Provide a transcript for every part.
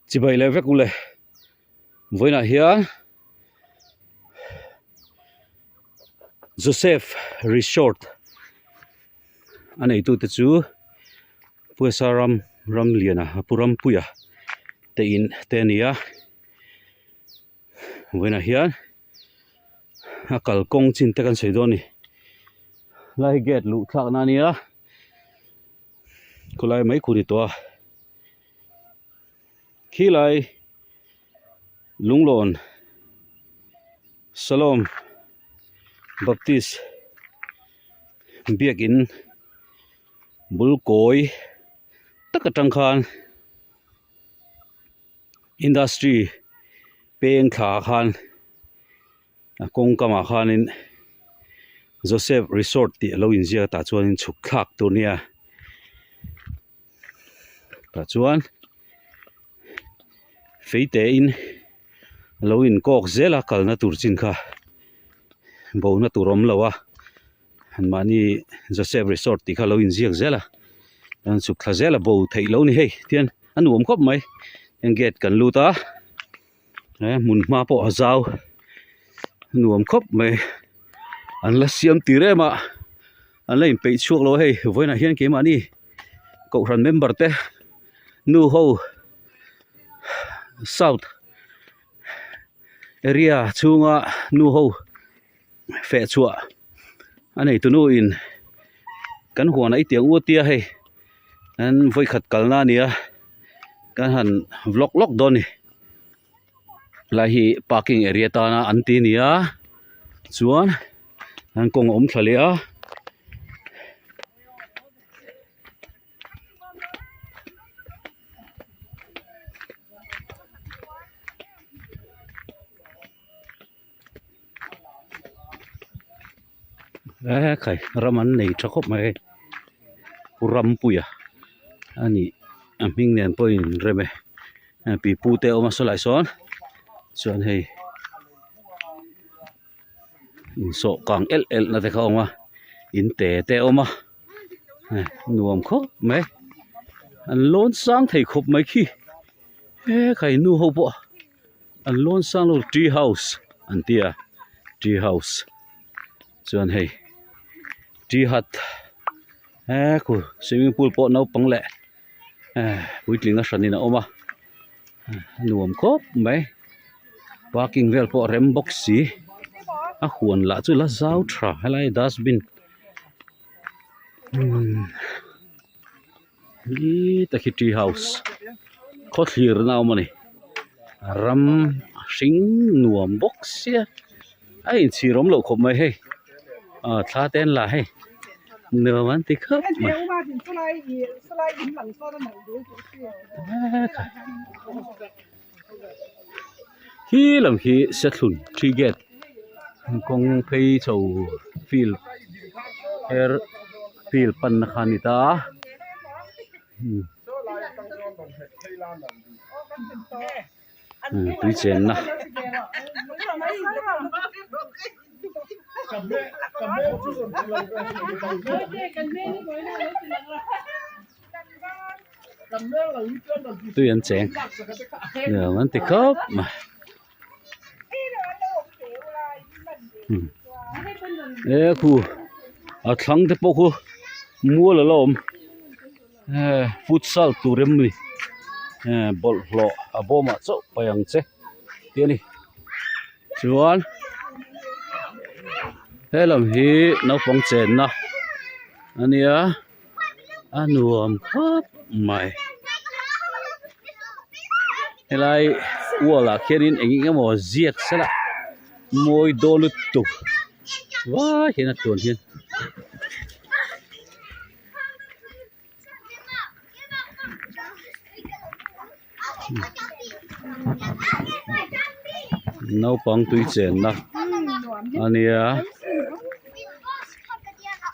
Chibai leh vek ule vawiinah hian Joseph Resort a neitute chu Puasa ram Ramliana Pu Rampuia te in te a ni a vawiinah hian a kalkawng chin te kan sawi dawn a ni helai hi gate luh thlakna a nia khawlai mai khu a ni tawh a. Khilai Lunglawn Shalom Baptist biakin bul kawi tak atang khan industry peng thla khan a kawng kamah khanin Joseph Resort tih a lo inziak a tah chuanin chhuk thlak tur a nia. Tah chuan feite in lo in kawk zel a kalna tur chin kha bo na tur awm lo a mahni Joseph Resort tih kha lo in ziak zel a an chhuk thla zel a bo theih lo a ni hei tian a nuam khawp mai heng gate kan lut a he hmun hma pawh a zau a nuam khawp mai an la siam tir em a an la inpeih chhuak lo a hei vawiinah hian keimahni kohhran member te nu ho south area chhunga nu ho feh chhuah a nei tunu in kan huan ah i tiang u tia hei an vawikhat kalna a ni a kan han vlog lawk dawn a ni helai hi parking area tana an ti a ni a chuan an kawng a awm thla leh a. Eee khai ram an nei tha khawp mai pu Rampuia a nih a hming nen pawh a inrem e pipu te a awm a sawlai sawn chuan hei insawh kang elh elh na te kha a awm a in te te a awm a nuam khawp mai an lawn sang thei khawp mai khi he khai nu ho pawh. An lawn sang lo tree house an ti a tree house chuan hei tree hut he khu swimming pool pawh naupang leh eh puitling a hranin a awm a a nuam khawp mai parking vel pawh a rem bawk si a huan lah chu la zau tha helai dustbin umm. Hi tak hi tree house khaw thlirna a awm a ni ram a hring nuam bawk sia a inchhir awm loh khawp mai hei ah thla te an la hei nuam an ti khawp mai khi lam khi sethlun tree gate kawng phei chho field her field panna kha a ni ta a tui chenna. Tui an cheng nuam an ti khawp mai e khu a thlang te pawh khu mual a la awm e futsal tur em ni e bawlhhlawh a bawmah chauh paih ang che tih a ni chuan he lam hi naupang chenna a nia. A nuam khawp mai helai wall ah khianin eng eng emaw ziak sela mawi dawn lutuk vai hian a tluan hian. Naupang tui chenna a nia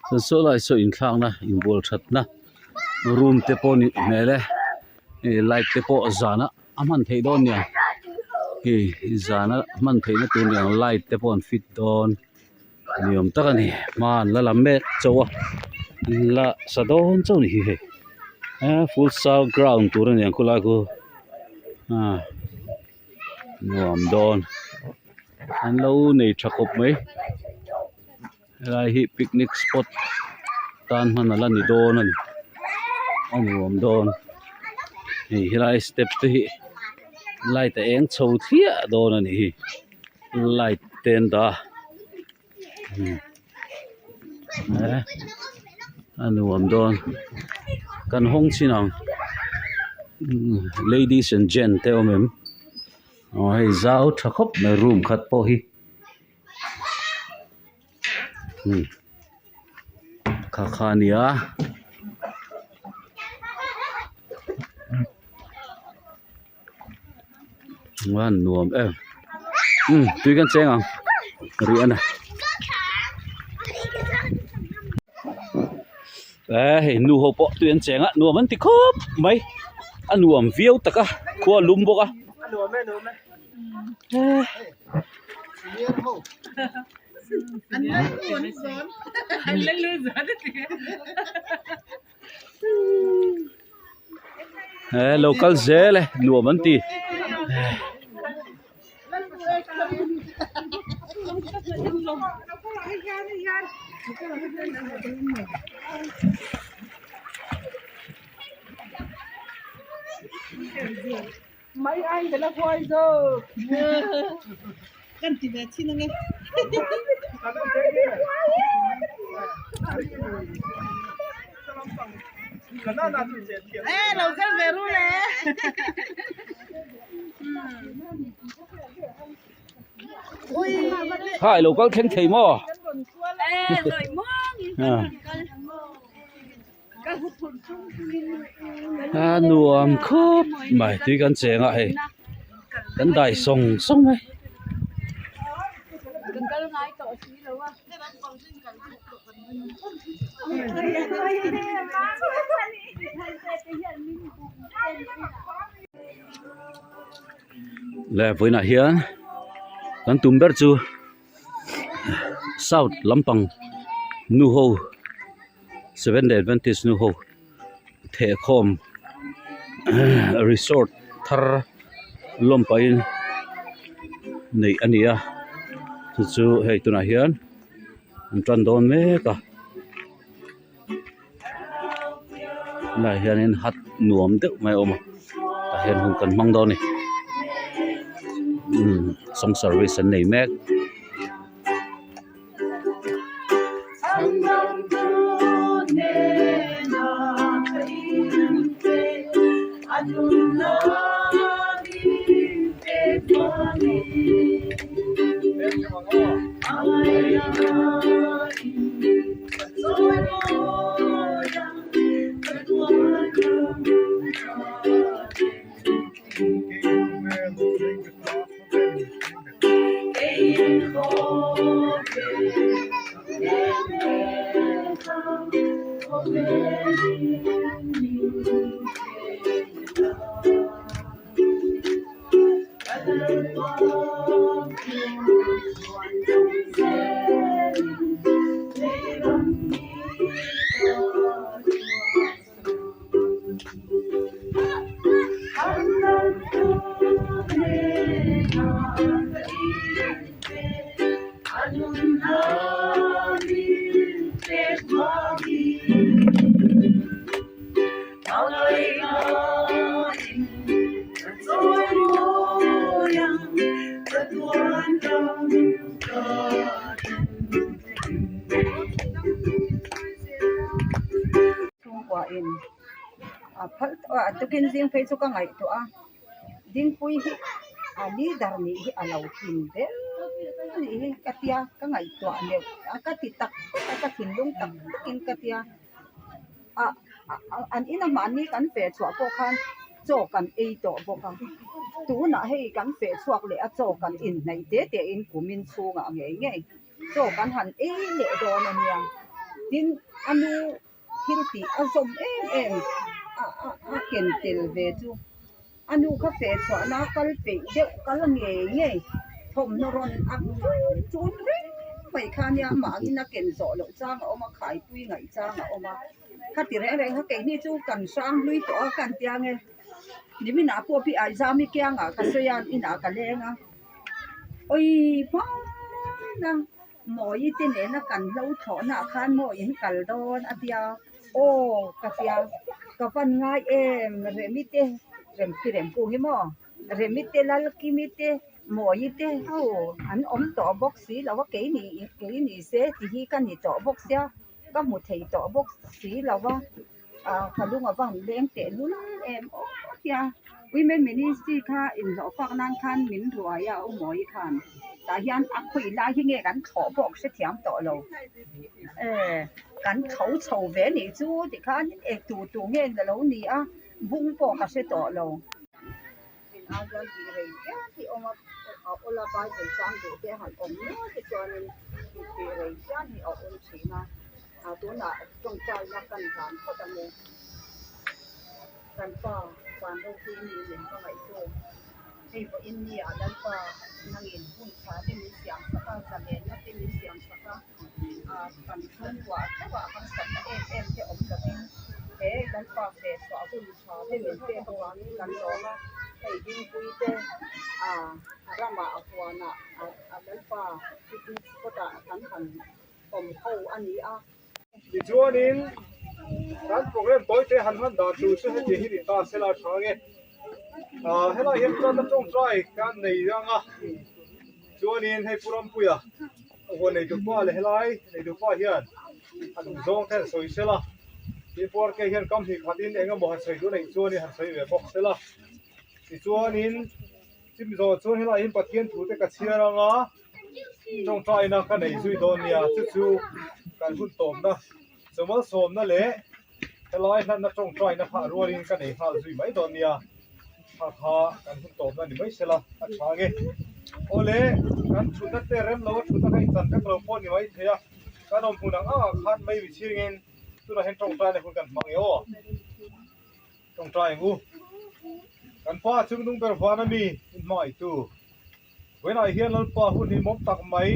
chuan saw lai saw inthlakna inbual thatna room te pawh nih hmel e hei light te pawh zana a hman theih dawn nia hei zana hman theihna tur ni ang light te pawh an fit dawn. Ni awm tak a ni hma an la la mek chauh a an la sa dawn chauh a ni hi hei eee futsal ground tur a ni ang khulai khu. Ah nuam dawn an lo nei tha khawp mai helai hi picnic spot tan hman a la ni dawn a ni a nuam dawn hei helai step te hi light a eng chho thliah dawn a nih hi light te an dah a eh a nuam dawn kan hawng chin ang ladies and gent te awm em aw hei zau tha khawp mai room khat pawh hi kha kha a ni a. A nuam em umm tui kan cheng ang rih a ni eh hei nu ho pawh tui an cheng a nuam an ti khawp mai a nuam viau tak a khua a lum bawk a he lo kal zel e nuam an ti Kha i lo kal thleng thei maw? A nuam khawp mai tui kan cheng a hei kan dai sawng sawng mai. Le vawiinah hian kan tum ber chu south lampang nu ho seventh day adventist nu ho thehkhawm resort thar lawm pahin neih a ni a chu chu hei tunah hian an tan dawn mek a tunah hianin hut nuam deuh mai a awm a tah hian hun kan hmang dawn a ni umm song service an nei mek. Chhungkua in a phal tawh a tukin zing phei chu ka ngaihtuah a dingpui hi a leader nih hi a lo tlin ber anih hi ka tia ka ngaihtuah neuh a ka ti tak tak a ka thinlung tak takin ka tia ah an ina mahni kan feh chhuah pawh khan chaw kan ei tawh bawk a tunah hei kan feh chhuak leh a chaw kan inhnaih te te in kumin chhungah ngei ngei. Chaw kan han ei leh dawn a nia tin a nu thil tih a zawm em em a a a ken tel ve chu a nu kha feh chhuahna kal peih deuh kal ngei ngei thawmhnaw rawn ak chun chun reng mai kha nia mahni a ken zawh loh chang a awm a khaipui ngaih chang a awm a khati reng reng kha keini chu kan hrang hlui tawh a kan tia nge. Niminah pawh pi Aizami kiangah ka sawi a, inah ka leng a. Awii hmana Mawii te nena kan hlo thlawhnaah khan maw in kal dawn a tia, aw ka tia, ka van ngai em Remi te, Rempi Remkung hi maw, Remi te Lalkimi te Mawii te ho an awm tawh bawk si lo a, kei ni kei ni se ti hi ka ni tawh bawk sia, ka hmu thei tawh bawk si lo a. ah ka lung a va han leng teh lul em aw tia women ministry kha inhlawh fak nan khan min ruai a u mawi khan tah hian a khawi lai hi nge kan thlawh pawh ka hrethiam tawh lo eh kan tho chho ve nih chu tikhan eng tu tu nge la lo ni a bung pawh ka hre tawh lo. A tunah tawngtaina kan dan phawt ang e. Kan pa van ropui mi min hmangaihtu, hei vawiin ni ah Lalpa nangin hun tha te min siam sak a, zalenna te min siam sak a, kan chhungkua theuh ah harsatna em em te awm lovin he Lalpa feh chhuah hun tha te min pek avangin kan lawm a, hei dingpui te a ramah a huanah a Lalpa picnic spot ah kan han awm ho a ni a. Tichuanin kan program tawi te han hman dan tur chu heti hi ni ta sela a tha nge. Ah helai hian chuan na tawngtai kan nei ang a, chuanin hei Pu Rampuia a huan nei dupa leh helai nei dupa hian a duh zawng te han sawi sela, tin Pu Arke hian kam hnih khatin eng emaw han sawi duh neih chuanin han sawi ve bawk sela. Tichuanin chim zawh chuan helai hian Pathian thu te ka chhiar ang a. Tawngtaina ka nei zui dawn nia, chu chu kan hun tawpna chawmal sawmna leh helai hlanna tawngtaina phah rualin ka nei nghal zui mai dawn nia, kha kha kan hun tawpna ni mai sela a tha nge. Awle, kan thutna te rem lo a thutna kha inchan vek lo pawh ni mai thei a, kan awm hmun ang angah khan mai mithiangin tunah hian tawngtaina hun kan hmang e aw. Tawngtai ang u. Kan pa chungnung ber vana mi inhmangaihtu. Vawiinah hian Lalpa hun hi mawm tak mai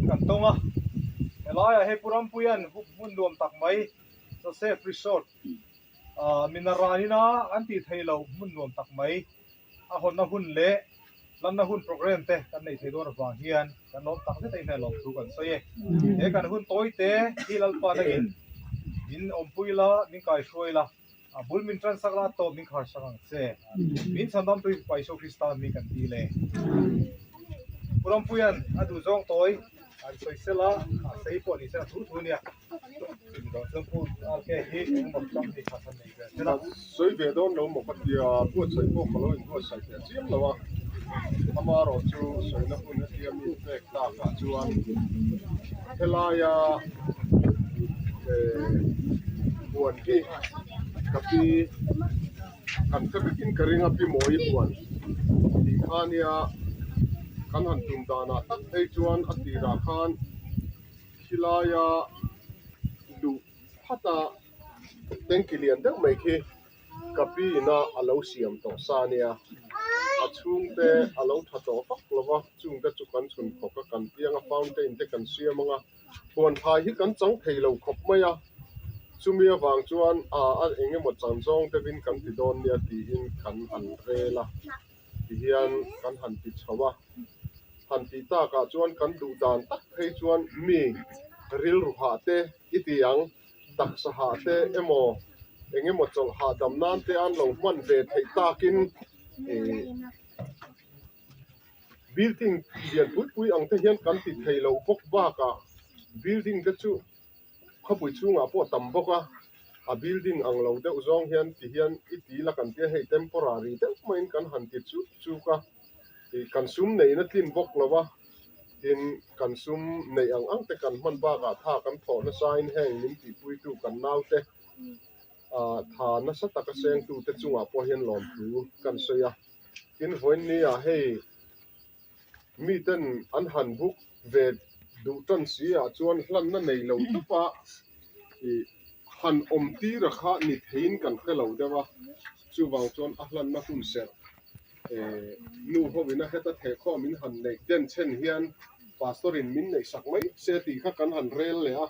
kan tawng a, helaiah hei Pu Rampuia'n hmun nuam tak mai Joseph Resort ah Minaranina an tih theih loh hmun nuam tak mai a hawnna hun leh lanna hun program te kan nei thei dawn avang hian kan lawm tak zet a inhmel lawm thu kan sawi e. He kan hun tawi te hi Lalpa nangin min awmpui la, min kaihruai la. A bul min tan sak la tawp min khar sak ang che. Min chhandam tui Fapa Isua Krista mi kan ti le. Pu Rampuia'n a duh zawng tawi an sawi sel a, a sei pawh ni sela thu thu nia. Chumi zawng chuan Pu RK hi engemaw tam hi kha khan nei ve sela. Sawi ve dawn lo maw ka tia, buatsaih pawh ka lo inbuatsaih teh chiam lo a. Amaherawh chu sawina hun hetia mi pek takah chuan helaia huan hi ka pi kan hre vekin ka ring a pi mawi huan tih kha nia kan han tum danah tak phei chuan a tirah khan khilaia luh phata tanky lian deuh mai khi Ka pi ina a lo siam tawh sa nia, a chhungte a lo tha tawh vak lo va, chungte chu kan chhun khawk a, kan piang a, fountain te kan siam ang a, huan thlai hi kan chang thei lo khawp mai a, chumi avang chuan a a eng emaw chan zawng deuhin kan ti dawn nia tiin kan han rel a, tihian kan han ti chho a, han tih takah chuan kan duh dan tak phei chuan mi rilru hah te i ti ang. Taksa hah te emaw eng emaw chawlh hahdam nan te an lo hman ve theih takin ih building lian pui pui ang te hian kan ti thei lo bawk bakah building te chu khawpui chhungah pawh a tam bawk a, a building ang lo deuh zawng hian ti hian i ti la kan tia hei temporary deuh maiin kan han ti chuk chuk a ih kan sum neihna tlin bawk lo a. Tin, kan sum neih ang ang te kan hman bakah tha kan thawh nasain heng min tihpuitu kan naute ah tha nasa taka sengtute chungah pawh hian lawmthu kan sawi a. Tin, vawiinniah hei miten an han book ve duh tan si ah chuan hlanna nei lo tawpa ih han awm tira kha ni theiin kan hre lo deuh a, chuvang chuan a hlanna hun serh Nu hovin a heta thehkhawm min han neih den chhen hian Pastor in min neih sak mai se tih kha kan han rel leh a,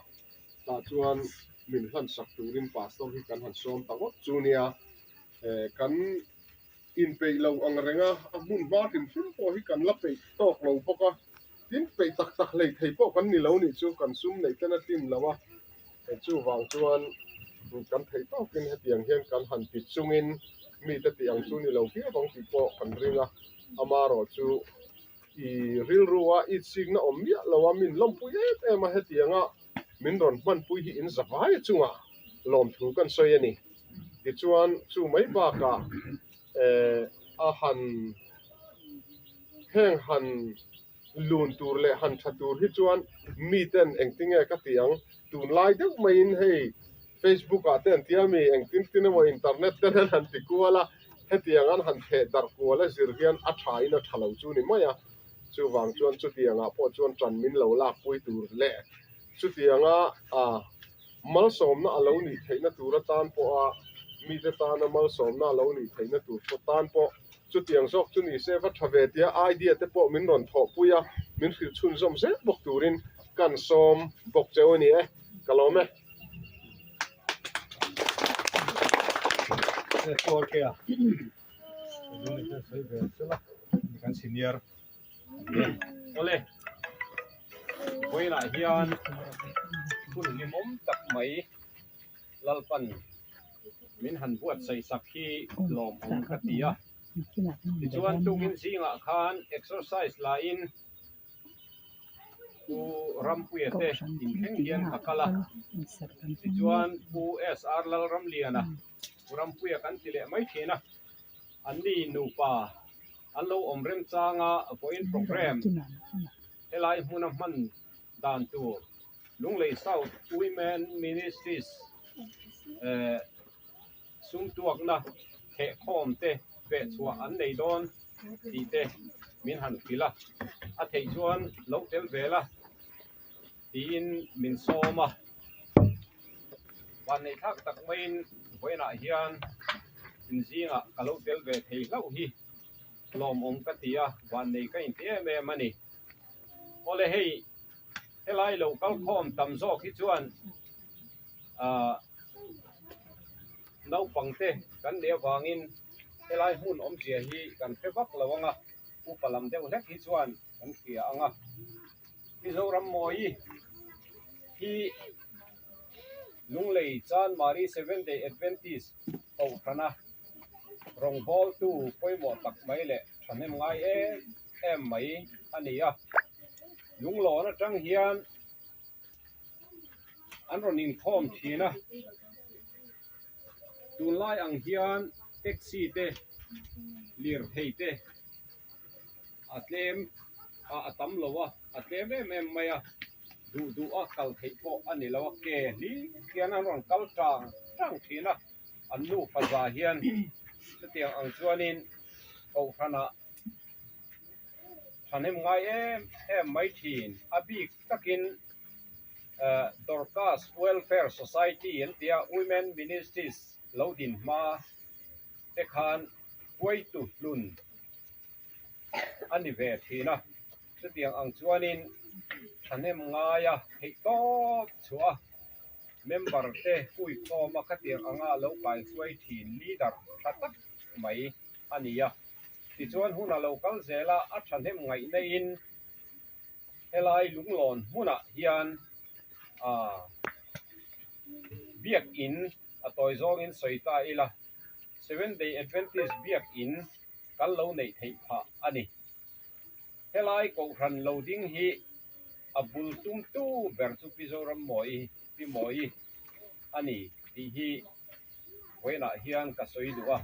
tah chuan min hlan sak turin Pastor hi kan han sawm ta ngawt chu nia. Kan Inpeih lo ang reng a, a hmun hma hrim hrim pawh hi kan la peih tawk lo bawk a, tin peih tak tak hlei thei pawh kan ni lo nih chu kan sum neih ten a tlin lo a, chuvang chuan kan theih tawkin hetiang hian kan han ti chungin mite tih ang chu ni lo viau ang tih pawh kan ring a, amaherawhchu i rilrua i chikna awm miah lo a, min lawmpui em em a hetianga min rawn hmanpui hi in zavai chungah lawmthu kan sawi a ni. Tichuan chu mai bakah eh a han heng han lun tur leh han tha tur hi chuan miten engtinge ka tih ang tunlai deuh maiin hei Facebook ah te an tia mi engtin tin emaw internet ten an han ti kual a hetiang an han theh darh kual a zir hian a tha in a tha lo chu ni mai a. Chuvang chuan chutiangah pawh chuan ṭan min lo lakpui tur leh chutianga malsawmna a lo nih theihna tur atan pawha mite tana malsawmna a lo nih theihna tur pawh tan pawh chutiang zawk chu ni se va ṭha ve tia idea te pawh min rawn thawhpui a, min hrilh chhunzawm zel bawk turin kan sawm bawk cheu a ni e, ka lawm e. Kan senior awle vawiinah hian hun hlimawm tak mai Lalpan min han buatsaih sak hi lawmawm ka ti a tichuan tukin zingah khan exercise laiin Pu Rampuia te inthleng hian ka kal a tichuan Pu SR Lalramliana Pu Rampuia kan ti leh mai thin a, anni nupa an lo awm remchanga vawiin programme helai hmuna hman dan tur Lunglei South Women Ministries eh sumtuakna thehkhawm te fehchhuah an nei dawn tih te min han hrilh a, a theih chuan lo tel vel a. tiin min sawm a, vanneih thlak tak maiin vawiinah hian inzingah ka lo tel ve thei hlauh hi lawmawm ka ti a, vannei ka inti em em a ni. Awle hei helai lo kal khawm tam zawk hi chuan ahh naupang te kan nih avangin helai hmun awmzia hi kan hre vak lo ang a, upa lam deuh hlek hi chuan kan hria ang a. Mizoram Mawi hi Lunglei Chanmari Seventh Day Adventist Kohhrana rawngbawltu pawimawh tak mai leh thahnem ngai em em mai a ni a. Lunglawn atang hian an rawn inkhawm thin a, tunlai ang hian taxi te lirthei te a tlem a a tam lo a a tlem em em mai a duh duh a kal theih pawh a ni lo a ke hlim hian an rawn kal tang tang thin a an nufa za hian chutiang ang chuanin kohhranah thahnem ngai em em mai thin a bik takin eh Dorcas Welfare Society an tia Women Ministries lo din hma te khan Huaitu hlun a ni ve thin a, chutiang ang chuanin thahnem ngaia theih tawp chhuah a, member te huikhawma khatiang anga lo kaihruai thin leader tha tak mai a ni a. Tichuan hun a lo kal zel a, a thahnem ngaihnaiin helai lunglawn hmunah hian aah biakin a tawi zawngin sawi ta ila. Seventh Day Adventist biakin kan lo neih theih phah a ni. Helai Kohhran lo ding hi a bul tumtu ber chu Pi Zorammawi, Pi Mawi a ni tih hi vawiinah hian ka sawi duh a.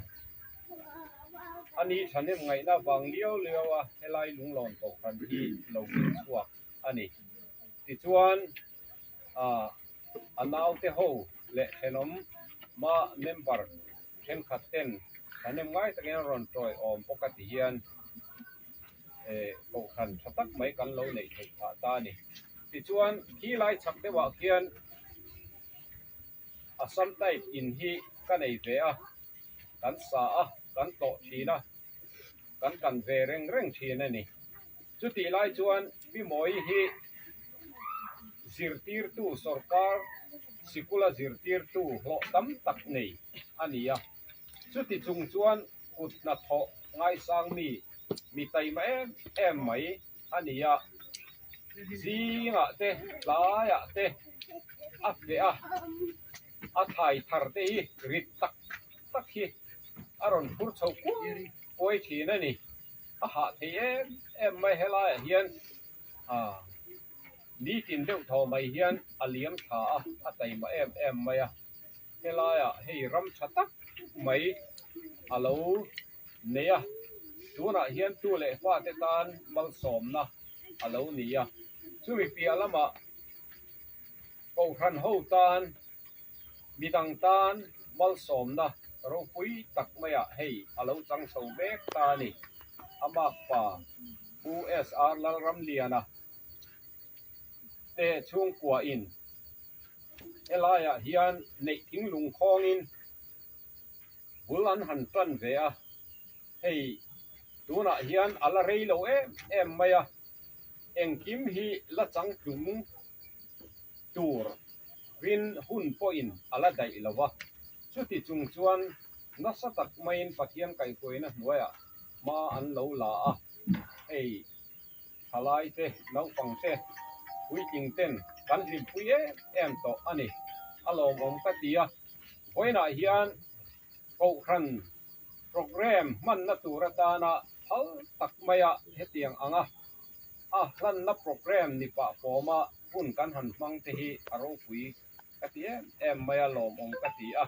A ni thahnem ngaihna vang liau liau a helai Lunglawn Kohhran hi lo ding chhuak a ni. Tichuan, ah a naute ho leh thenawm ma member thenkhat ten thahnem ngai takin an rawn tawi awm bawk a ti hian eh kohhran tha tak mai kan lo neih theih phah ta a ni. Tichuan khi lai chhak deuhah khian Assam type in hi ka nei ve a, kan sa a, kan tlawh thin a, kan kan ve reng reng thin a ni. Chutih lai chuan Pi Mawi hi zirtirtu sorkar sikula zirtirtu hlawh tam tak nei a ni a. Chuti chung chuan Kut hnathawh ngaisang mi, mi taima em em mai a ni a. Zingah te, tlaiah te a feh a, a thlai thar te hi rit tak tak hi a rawn phur chho kuai kuai thin a ni. A hah thei em em mai helaiah hian ah nitin deuh thaw mai hian a liam thla a, a taima em em mai a. Helaiah hei ram tha tak mai a lo nei a, tunah hian tu leh fate tan malsawmna a lo ni a. Chumi piah lamah Kohhran ho tan midang tan malsawmna ropui tak maiah hei a lo chang chho mek ta a ni. A makpa Pu SR Lalramliana te chhungkuain helaiah hian neih thinglung khawngin bul an han tan ve a, hei tunah hian a la rei lo em em mai a, engkim hi la changtlung tur rin hun pawhin a la daih lo va, chuti chung chuan nasa tak maiin Pathian kaihhruaina hnuaiah hma an lo la a, hei. Thalai te, naupang te, puitling ten kan hlimpui em em tawh a ni. A lawmawm ka ti a, vawiinah hian Kohhran programme hmanna tur atana phal tak maia hetiang anga a hlanna programme ni pah fawma hun kan han hmang te hi a ropui ka ti em em mai a, lawmawm ka ti a.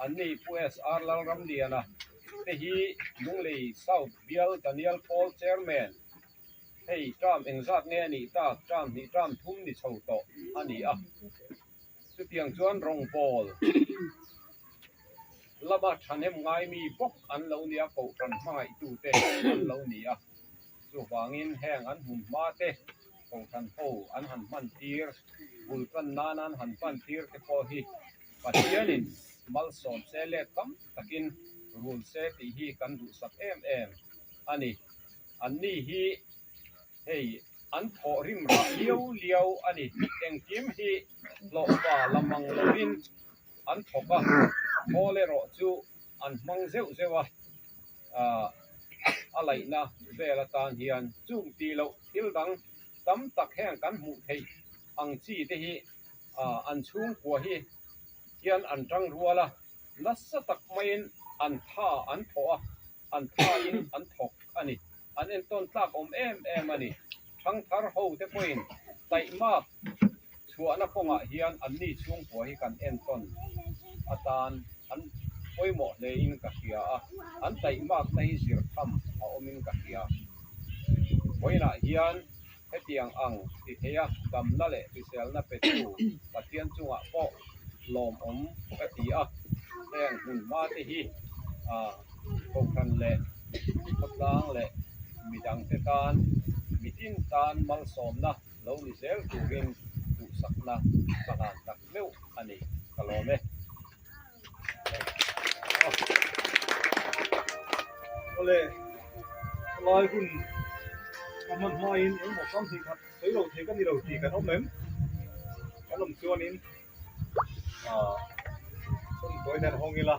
Anni Pu SR Lalramliana te hi Lunglei South Bial Daniel Paul Chairman, hei term engzat nge a nih tak, term hnih term thum ni chho tawh a ni a. Chutiang chuan rawngbawl lama thahnem ngaimi bawk an lo nia, kohhran hmangaihtute an lo ni a. Chuvangin heng an hmun hma te kohhran ho an han hman tir, bul tan nan an han hman tir te pawh hi Pathianin malsawm se let tam takin rul se tih hi kan duhsak em em a ni. Anni hi hei an thawh rim rah liau liau a ni. Engkim hi hlawhfa la mang lovin an thawk a, khawl erawh chu an hmang zeuh zeuh a. a laihna vel atan hian chung tih loh thil dang tam tak heng kan hmuh theih ang chi te hi an chhungkua hi hian an tang rual a, nasa tak maiin an tha an thawh a, an thain an thawk a ni. An entawn tlak awm em em a ni. Thangthar ho te pawhin taihmak chhuahna kawngah hian anni chhungkua hi kan entawn atan an pawimawh hlein ka hria a, an taihmakna hi zir tham a awmin ka hria. Vawiinah hian hetiang ang ti theia damna leh hriselna petu Pathian chungah pawh lawmawm ka ti a, heng hmunhma te hi Kohhran leh khawtlang leh midangte tan mitin tan malsawmna lo ni zel turin duhsakna ka hlan tak meuh a ni, ka lawm e. Awle, lai hun ka hman hmain engmaw tam hnih khat sawi lo thei ka ni lo tih kan awm em? Kan awm chuanin ah hun tawi hian hawng ila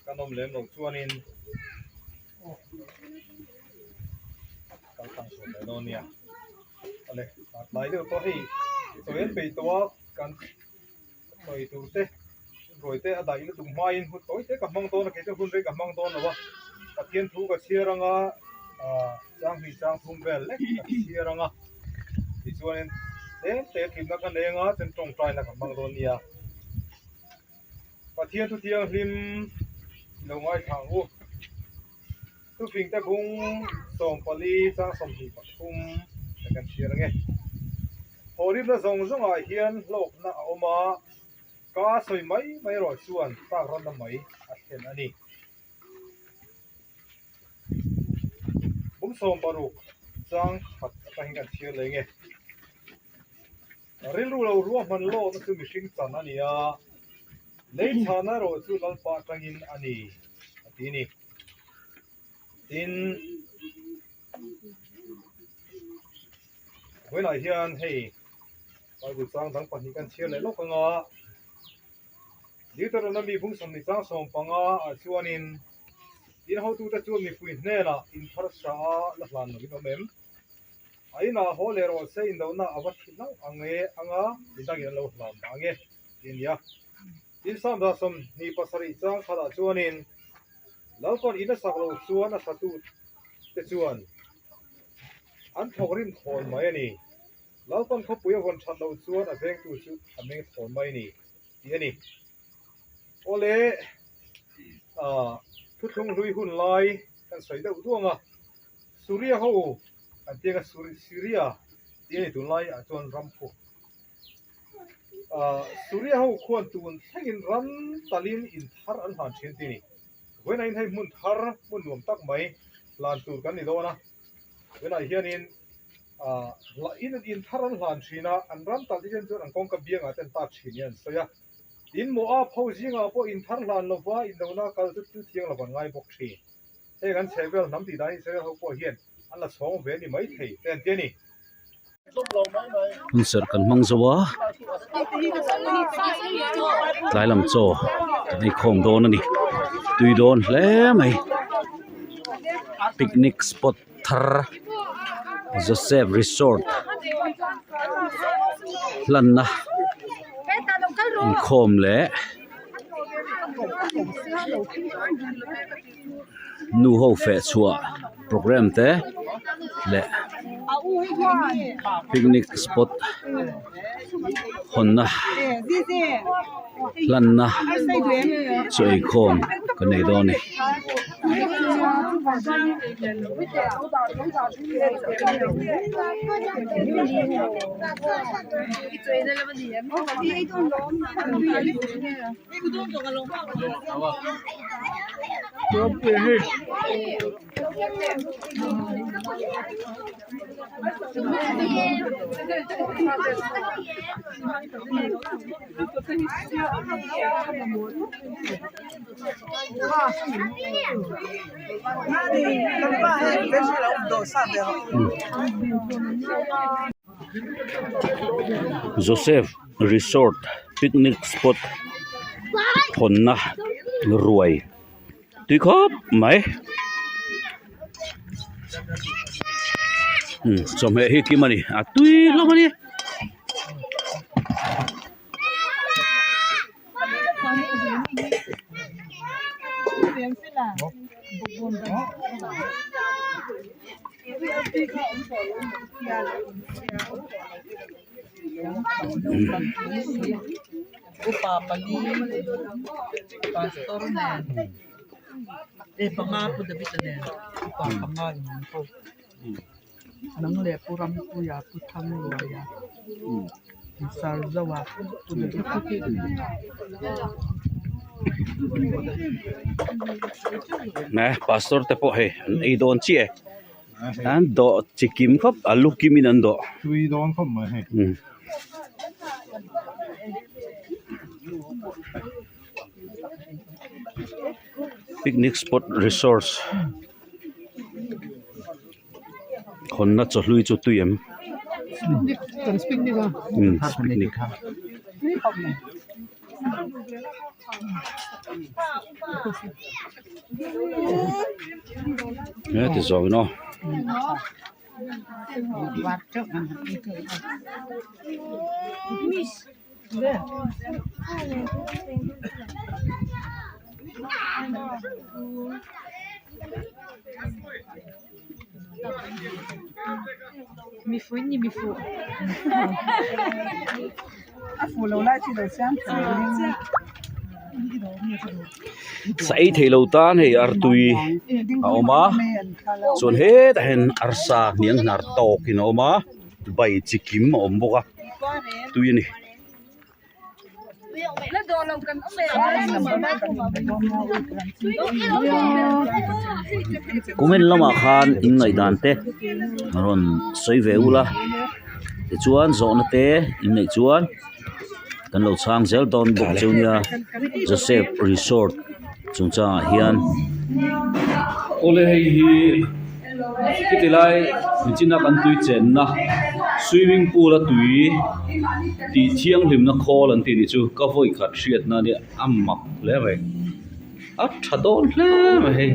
kan awm lem lo chuanin kal tlang chhuah mai dawn nia. Awle, tlai deuh pawh hei sawi an peih tawh a kan. Sawi tur te ruai te a daih lutuk hmain hun tawi te ka hmang dawn a kei chu hun rei ka hmang dawn lo a Pathian thu ka chhiar anga ah chang hnih chang thum vel lek ka chhiar anga tichuanin tlem te thlimna ka nei anga chuan tawngtaina ka hmang dawn nia Pathian thu thianghlim lo ngaithla ang u thufing te bung 14 chang 23 kan chhiar ange. Thawhrimna zawng zawngah hian hlawkna a awm a, ka sawi mai mai erawh chuan tak ranna mai a thlen a ni. Kum 60 chang khat atangin kan chhiar leh nge. Rilru lo ruahman lawkna chu mihring chan a ni a, lei chhahna erawh chu Lalpa atangin a ni a ti a ni. Tin, Vawiinah hian hei Bible chang dang pahnih kan chhiar leh lawk anga Deuteronomy bung 25 ah chuanin. Tin hotute chuan mipui hnenah intharsa a la hlan loin awm em? A inah haw leh rawh se indona a va thi hlauh ang e anga midangin an lo hlan dah ang e tih a ni a. Tin Samza 27 chang khatah chuanin Lalpan in a sak loh chuan a satute chuan an thawk rim thawn mai a ni. Lalpan khawpui a vawn that loh chuan a vengtu chu a meng thawn mai a ni tih a ni. Awle thuthlung hlui hun lai kan sawi deuh duang a, Suria ho an ti anga Syria tih a ni tunlai ah chuan ram phu. Suria ho khuan tun thlengin ram talin in thar an hlan thin tih a ni. Vawiinah hian hei hmun thar hmun nuam tak mai hlan tur kan ni dawn a, vawiinah hianin in in thar an hlan thin a, an ram tal te hian chuan an kawngka biangah te an tar thin nia an sawi a. Tin Moab ho zingah pawh in thar hlan lova indona kal chu thil thiang lo an ngai bawk thin. Heng an chhehvel hnam tih dan hi Israel ho pawh hian an la chhawng ve a ni maithei te an ti a ni. Hunserh kan hmang zo a, tlai lam chaw kan ei khawm dawn a ni, tui dawn hle mai, picnic spot thar Joseph Resort hlanna inkhawm leh nu ho feh chhuah programme te leh picnic spot hawnna hlanna chu eikhawm kan nei dawn a ni. Joseph Resort picnic spot hawnna ruai tui khawp mai umm chawhmeh hi kim a ni a tui hlawm a ni. Pastor te pawh hei an ei dawn chiah e an dawh chi kim khawp a lu kim in an dawh tui dawn khawp mai hei picnic spot resource Hawnna chawhlui chu tui em? Umm picnic. He ti zawng in aw. Sa ei theilo tan hei artui a awm a chuan hetah hian arsa hniang hnar tawkin a awm a bai chi kim a awm bawk a tui a ni. Comment lamah khan in ngaihdan te rawn sawi ve ula tichuan zawhna te in neih chuan kan lo chhang zel dawn bawk chu nia Joseph Resort chungchangah hian. Awle hei hi khiti lai nichina kan tui chenna swimming pool a tui tih thianghlimna khawl an tih ni chu ka vawi khat hriatna ania a mak hle mai. A tha dawn hle mai hei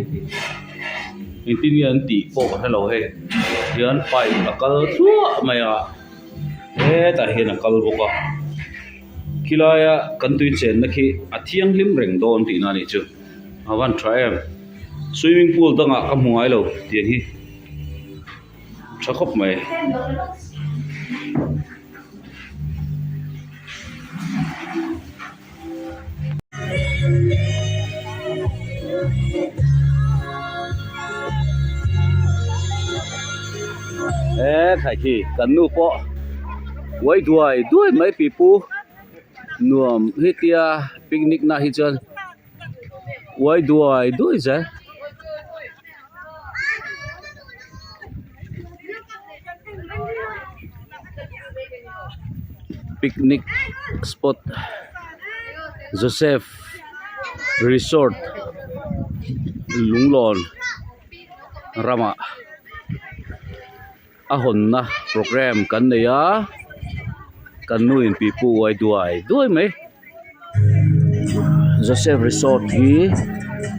engtin nge an tih pawh ka hrelo hei hian pipe a kal thluah mai a hetah hian a kal bawk a khilaia kan tui chenna khi a thianghlim reng dawn tihna a nih chu a van tha em swimming pool dangah ka hmu ngailo tiang hi. Tha khawp mai. He khai khi kan nu pawh uai duai duai mai pipu nuam hetia picnic na hi chuan uai duai duai zel. Picnic spot Joseph resort lunglawn ramah a hawnna programme kan nei a kan nu in pipu uai duai duai mai. Joseph resort hi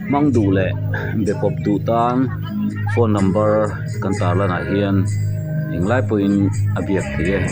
hmang duh leh be pawp duh tan phone number kan tar lanah hian englai pawhin a biak theih e.